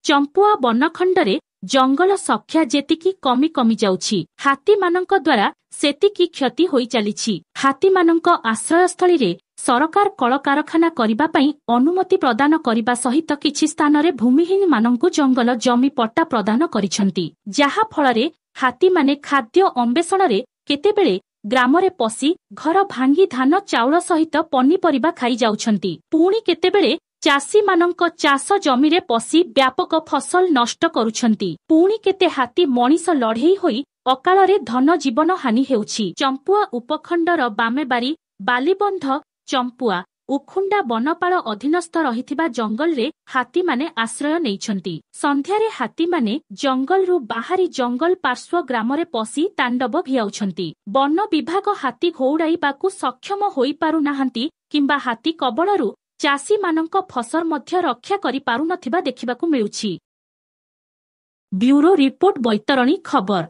ଚମ୍ପୁଆ ବନଖଣ୍ଡରେ ଜଙ୍ଗଲ ସଂଖ୍ୟା ଯେତିକି କମି କମି ଯାଉଛି, ହାତୀମାନଙ୍କ ଦ୍ୱାରା ସେତିକି କ୍ଷତି ହୋଇଚାଲିଛି। ହାତୀମାନଙ୍କ ଆଶ୍ରୟସ୍ଥଳୀରେ ସରକାର କଳକାରଖାନା କରିବା ପାଇଁ ଅନୁମତି ପ୍ରଦାନ କରିବା ସହିତ କିଛି ସ୍ଥାନରେ ଭୂମିହୀନମାନଙ୍କୁ ଜଙ୍ଗଲ ଜମି ପଟ୍ଟା ପ୍ରଦାନ କରିଛନ୍ତି, ଯାହା ଫଳରେ ହାତୀମାନେ ଖାଦ୍ୟ ଅନ୍ବେଷଣରେ କେତେବେଳେ ଗ୍ରାମରେ ପଶି ଘର ଭାଙ୍ଗି ଧାନ ଚାଉଳ ସହିତ ପନିପରିବା ଖାଇଯାଉଛନ୍ତି, ପୁଣି କେତେବେଳେ ଚାଷୀମାନଙ୍କ ଚାଷ ଜମିରେ ପଶି ବ୍ୟାପକ ଫସଲ ନଷ୍ଟ କରୁଛନ୍ତି। ପୁଣି କେତେ ହାତୀ ମଣିଷ ଲଢ଼େଇ ହୋଇ ଅକାଳରେ ଧନ ଜୀବନ ହାନି ହେଉଛି। ଚମ୍ପୁଆ ଉପଖଣ୍ଡର ବାମେବାରୀ, ବାଲିବନ୍ଧ, ଚମ୍ପୁଆ, ଉଖୁଣ୍ଡା ବନପାଳ ଅଧୀନସ୍ଥ ରହିଥିବା ଜଙ୍ଗଲରେ ହାତୀମାନେ ଆଶ୍ରୟ ନେଇଛନ୍ତି। ସନ୍ଧ୍ୟାରେ ହାତୀମାନେ ଜଙ୍ଗଲରୁ ବାହାରି ଜଙ୍ଗଲ ପାର୍ଶ୍ୱ ଗ୍ରାମରେ ପଶି ତାଣ୍ଡବ ଭିଆଉଛନ୍ତି। ବନ ବିଭାଗ ହାତୀ ଘଉଡ଼ାଇବାକୁ ସକ୍ଷମ ହୋଇପାରୁନାହାନ୍ତି କିମ୍ବା ହାତୀ କବଳରୁ ଚାଷୀମାନଙ୍କ ଫସଲ ମଧ୍ୟ ରକ୍ଷା କରିପାରୁନଥିବା ଦେଖିବାକୁ ମିଳୁଛି। ବ୍ୟୁରୋ ରିପୋର୍ଟ, ବୈତରଣୀ ଖବର।